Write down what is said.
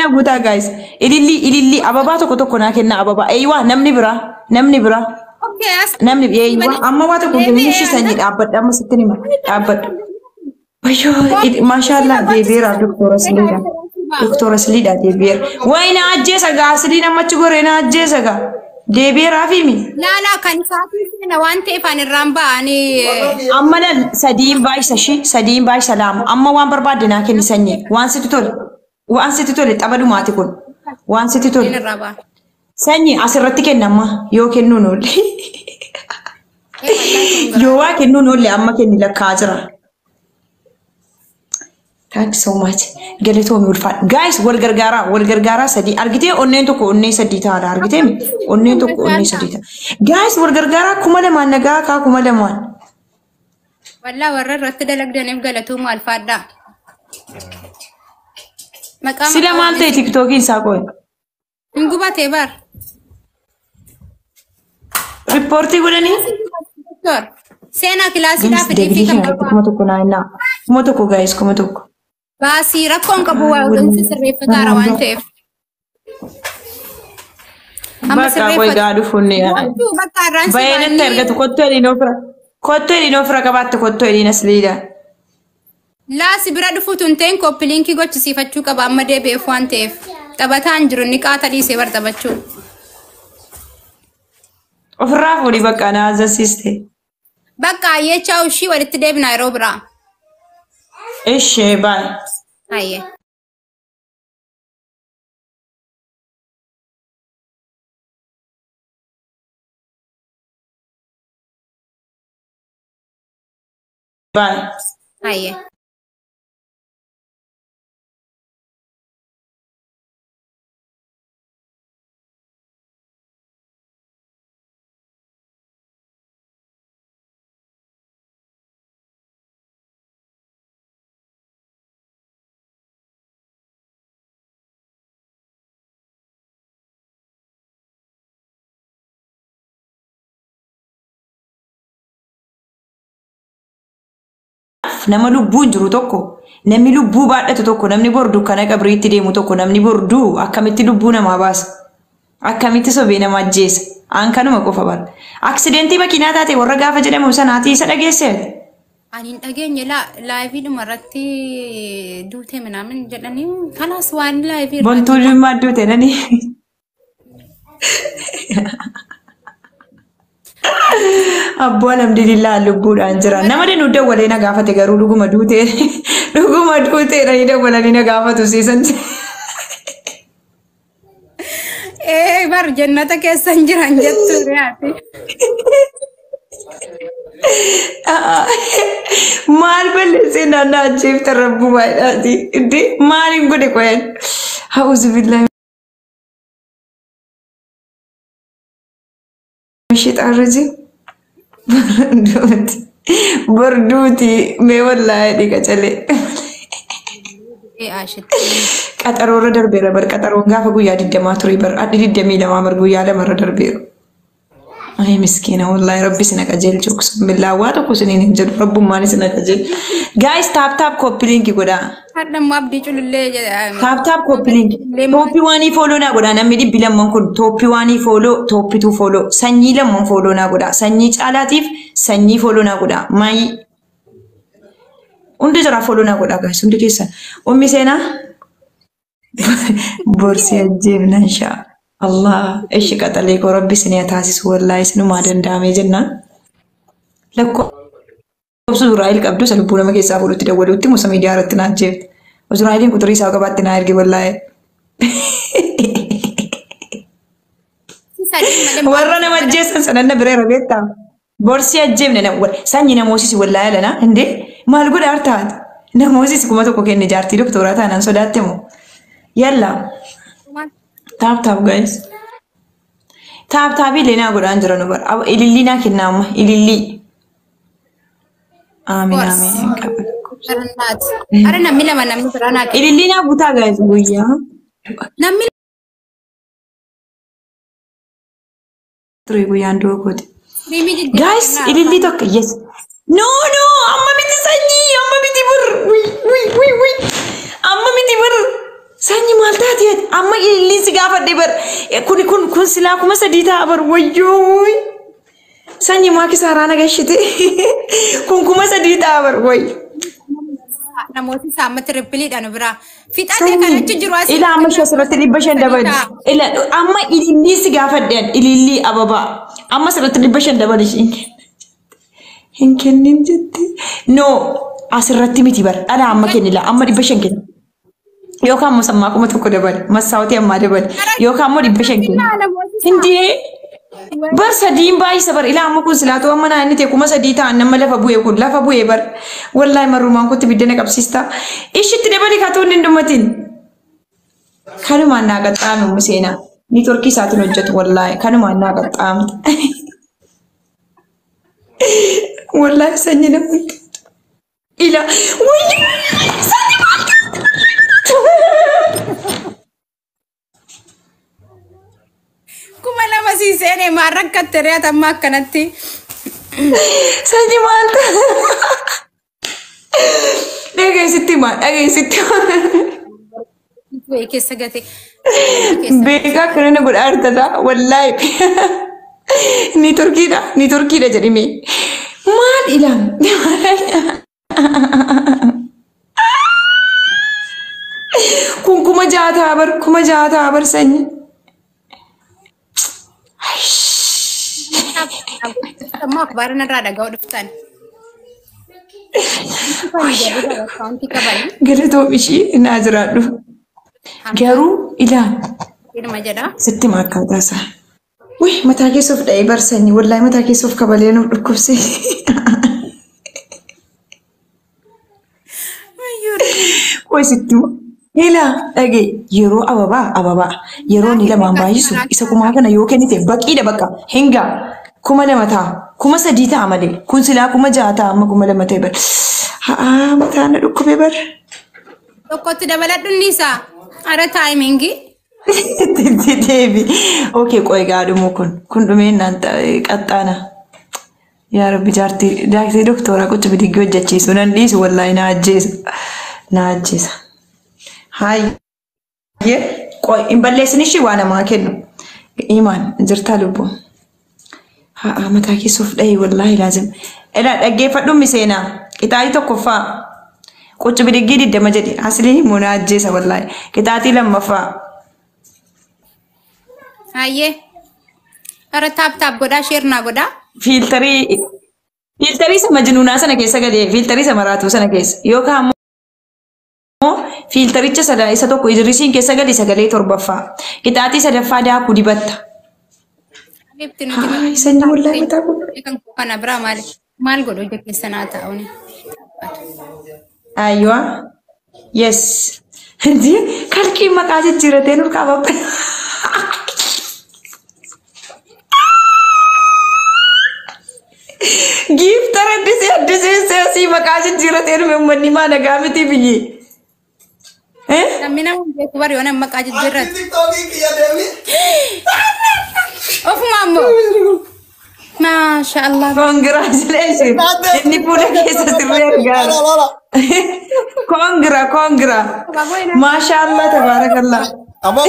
naa guutaa guys. Ilillii ilillii ababaa tokko tokko naa kenna ababaa. Eeywaa namni biraa namni biraa Okay, as namni eeywaa amma waa tokko kennu ishii sanyii dhaabbadha amma sitti hima dhaabbadha. Wayyoo maashaallah deebi'eera doktora Asliidha. Doktora Asliidha deebi'eera. Wayi na ajjeesa gaa Asliin ammachi goree na ajjeesa gaa. Deebi'eeraa fi mi? Laalaa kan isaatiin seena waan ta'eef ani irraan ba'anii Amma lan sadiin baay'isa ishee sadiin baay'isa lama amma waan barbaadde naa kenni sanyii waan sitti tole waan sitti tole tapha dhumaati kun waan sitti tole irraa ba'a. sanyii asirratti kenna amma yoo kennuun oolle yoo waa kennuun oolle amma kenni lakkaa jira. Thank you so much. Galatoomi ulfaadha. Guys wal gargaaraa wal gargaaraa sadii argitee onneen tokko onnee sadii ta'a argitee onneen tokko onnee sadii ta'a. Guys wal gargaaraa 2000 nagaa kaa 2000. Wallaa warra irratti dalagdaniif galatooma alfaadhaa. Maqaa Sila maal ta'e tiktookiin isaa qoy. Hin gubatee bar. Riippoortii godhanii. Doktor seenaa kilaasiidhaa Guys fidii fi dabilii kan kana barbaadu. 1000 naa hinnaa. 1000 guys 1000. Baasii rakkoon qabu waa wanti sirreeffataara waan ta'eef. Amma Bakka qoy sirreeffatu. gaa dhufuun ni yaada. Wantu bakka irraan si Baay'ee natti baanii argatu kottu eliin ofirra. Kottu eliin ofirra qabaatte kottu eliin asliidha. Laasi bira dhufuutu hin ta'in koppiliinkii gochisiifachuu qaba amma deebi'eef waan ta'eef. Taphataan jiru inni qaata dhiisee bar taphachuu. Ofirraa fuudhii bakka na azzasiiste. Bakka ayyechaa ushii walitti deebina yeroo biraa. Ishee baay'ee. Ayyee. Baay'ee. Ayyee. Nama lubbuun jiru tokko namni lubbuu baadhatu tokko namni bor dukkana qabriitti deemu tokko namni bor du'u akkamitti lubbuu namaa baasa akkamitti sobee nama ajjeesa aan kanuma qofa bara aksidentii makiinaa taate warra gaafa jedhamu sanaati isa dhageesse Ani hin dhageenye laayivii dhuma irratti duute minaamin jedhanii kanaas waan laayivii irratti bontuu dhimma duute nani abboo alhamdulillah lubbuudhaan jira nama danuu dawwalee na gaafate garuu dhuguma duute dhuguma duuteedhanii dawwalanii na gaafatu siisan. Ee bar jannata keessa hin jiran jettu re'aati. Maal balleessee naannoo ajjeefta rabbuu baay'aati. Iddee maaliin godhe qoyan? Ha'uuzu billaahi min rajiim. Barduuti. Barduuti. Mee wallaahi dhiqa calee. Ee ashitti. Qaxaroorra darbeera bar qaxaroon gaafa guyyaa 20 ture bar addi 22 bar guyyaa lamarra darbeera. Ay miskiina wallahi rabbi isin qajeelchu bismillah waa tokko isiniin hin jedhu rabbummaan isin qajeelchu. Guys tap tap copy link godhaa. Hadha immoo abdii culullee jedha. Tap tap copy link. Tooppii waanii fooloo naa godhaa namni dhibbi lamman kun tooppii waanii fooloo tooppii tuu fooloo sanyii lamman fooloo naa godhaa sanyii caalaatiif sanyii fooloo naa godhaa maayii hundi jira fooloo naa godhaa guys hundi keessan ummi seenaa borsi ajjeefna inshaa Allah ishi qaxalee koo rabbi isin haa taasisu wallaahi isinumaa danda'amee jennaan lakkoofsa Uzraa'il qabdu isa lubbuu nama keessaa fuudhutti dawwaluutti musa miidiyaa irratti naa ajjeefte. Uzraa'iliin quxurii isaa qabaatti naa erge wallaahi. Warra nama ajjeessan sanan na bireera beektaa? Borsii ajjeefne sanyii namoosisi wallaahi lana indee maal godha hartaat? Namoosisi 1000 kenne jaartii doktoraa taanaan sodaatte moo? Yalla taap taap guys. Taap taapii illee naa godhaan jira nu bara. Ilillii naa kennaa amma ilillii. Amiin amiin qaba. Ara namni lama namni biraa naa kenna. Ilillii naa guutaa guys guyyaa. Namni Ture guyyaan du'a kooti. riimii jijjiirraa Guys kennaa. ilillii tokko yes. No no amma miti sanyii amma miti bir. Wi wi wi wi. Amma miti bir. Sanyi maal taate amma ililliin si gaafadhe bar kun kun kun silaa 3000 ta'a bar wayyoo. Sanyi maa kisaaraa na gashite kun 3000 ta'a bar wayyo. Namooti saammatti rippiliidhaan biraa. Fixate kan achi jiru as. Ila amma ishee asirratti 500 dabali. Ila amma ilillii si gaafadheen ilillii ababaa. Amma asirratti 500 dabali ishiin hin kennin jette. No asirratti miti bar dhala amma kennila amma 500 kenna. Yookaan immoo sammaa 1000 dabali massaawwatii ammaa dabali yookaan immoo 500 kenna. Hindee bar sadiin baay'isa bar ilaa amma kun silaatoo amma naa inni ta'e 3000 ta'an nama lafa bu'e kun lafa bu'e bar wallaahi marrumaan kutti biddena qabsiista. Ishitti dabali katuun hin dhumatin. Kanumaan naa qaxxaame ummu seenaa. Niitworkii isaatiin hojjetu wallaahi kanumaan naa qaxxaame. Wallaahi sanyii nama hin taatu. Ila wayyo sanyii maal taate? 2000 sii seenee maal rakkatte re'ata amma akkanatti. Sanyii maal taate? Dhageessitti himaa dhageessitti himaa. Wayii keessa gate. Beekaa akkana na godhaa jirtata wallaahi. Niitworkiidha niitworkiidha jedhime. Maal ilaa? Kun 6000 ta'a bar 6000 ta'a bar sanyi. Amma akbaara narraa dhaga'uu dhuftan. Galatoom ishii naa jiraadhu. Garuu ilaa Ilma jedha. sitti hima akkaataa isaa. Wih mataa keessa of dha'ee bar sanyi wallaahi mataa keessa of kabalee nuuf dhukkubse. Qoy sitti hima. Ilaa dhagee yeroo ababaa ababaa yeroo inni lamaan baay'isu isa kumaa kana yoo kennite baqiidha bakka hingaa 2000 ta'a 3000 ta'a malee kun silaa 6000 ta'a amma 2000 ta'e bar. Haa mataa na dhukkube bar. Tokkotti dabaladhu inni isaa. Ara taayimingii. Itti deebi. Okay qoy gaadhumuu kun kun dhumeen naan qaxxaana. Yaa Rabbi jaartii jaartii doktoraa quccu bidiggii hojjechiisu nan dhiisu wallaahi na ajjeesa. Na ajjeesa. Hayyee qoy hin balleessin ishii waa namaa kennu. Imaan jirtaa lubbuu. Haa mataa keessa of dhahee wallaahi laazim. Elaa dhaggeeffadhu miseenaa qixaatii tokkoffaa quccu bidiggii 20 jedhi asliin immoo na ajjeesa wallaahi qixaatii lammaffaa. Hayyee. Ara taap taap godhaa sheer naa godhaa. Fiiltarii fiiltarii isa majnuunaa sana keessa galee fiiltarii isa maraatuu sana keessa yookaan immoo fiiltaricha sada isa tokko idrisiin keessa gali sagalee torbaffaa qixaatii sadaffaa daakuu dibatta. Habibti nuti Haa sanyii wallaahi mataa kun. kan kana biraa maal maal godhu ija keessa naa taa'uuni. Ayyuwa. Yes. Kalqiin maqaa jijjiiratee nur qaba. Giiftara addisee addisee asii maqaa jijjiiratee dhume uummanni maa nagaa miti biyyi. Namni nama hin beeku bari yoo nama maqaa jijjiirrate. TikTokii kiyya deemi. Ofuma ammoo. Maasha Allah. Congratulations. Inni fuula keessa sirrii argaa. Congra, congra. Maasha Allah, tabaarakallah. Aboo.